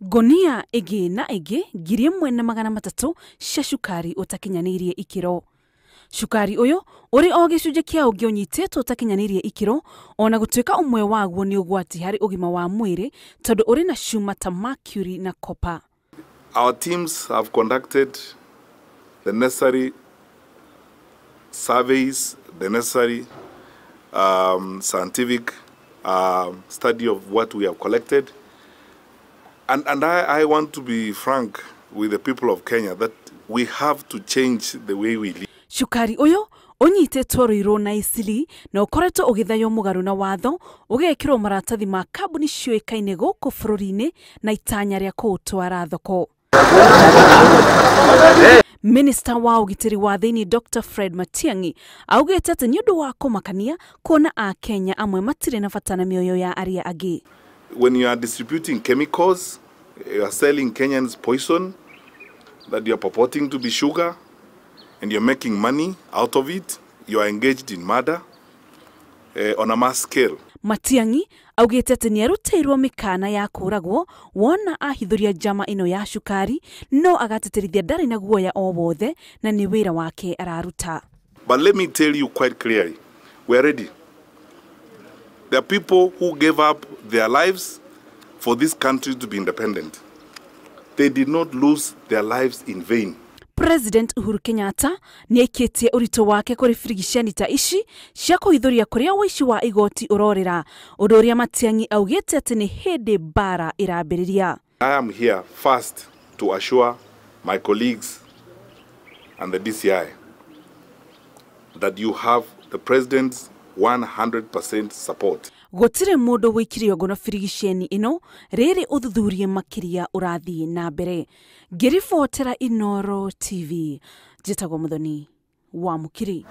Ngonia ĩngĩ na ĩngĩ 1300 cia cukari ũtakinyanĩirie ikĩro. Cukari ũyũ ũrĩ o gĩcunjĩ kĩa ũngĩ ũnyitĩtwo ũtakinyanĩirie ikĩro, ona gũtuĩka ũmwe waguo nĩ ũgwati harĩ ũgima wa mwĩrĩ tondũ ũrĩ na cuma ta mercury na copper. Our teams have conducted the necessary surveys, the necessary scientific study of what we have collected. And I want to be frank with the people of Kenya that we have to change the way we live. Cukari ũyũ ũnyitĩtwo Ruiru na Eastleigh na ũkoretwo ũgĩthaywo mũgarũ na watho, ũgekĩrwo maratathi ma kambuni ciũĩkaine gũkũ bũrũri-inĩ na itanya rĩa kũũtwara thoko. Minista wa ũgitĩri wa thĩinĩ Dr. Fred Matiang'i augĩte atĩ nĩ ũndũ wa kũmakania kuona Akenya amwe matirĩ na bata na mĩoyo ya arĩa angĩ. When you are distributing chemicals, you are selling Kenyans poison that you are purporting to be sugar, and you're making money out of it, you are engaged in murder on a mass scale. Matiang'i augĩte atĩ nĩ arutĩirwo mĩkana ya kũragwo wona ahithũria njama ĩno ya cukari, no agatĩtĩrithia ndarĩ na guoya o wothe na nĩ wĩra wake araruta. But let me tell you quite clearly, we are ready. There are people who gave up their lives for this country to be independent. They did not lose their lives in vain. President Uhuru Kenyatta nĩ aikĩtie ũritũ wake kũrĩ birigiceni ta ici cia kũhithũria kũrĩa ũici wa igoti ũrorĩra, ũndũ ũrĩa Matiang'i augĩte atĩ nĩ hĩndĩ mbara ĩrambĩrĩria. I am here first to assure my colleagues and the DCI that you have the president's 100% support. Gũtirĩ mũndũ wĩikirio ngono birigiceni ĩno, rĩrĩ ũthuthuria makĩria ũrathiĩ na mbere. Ngĩribotera Inoro TV, njĩtagwo Mũthoni wa Mũkiri.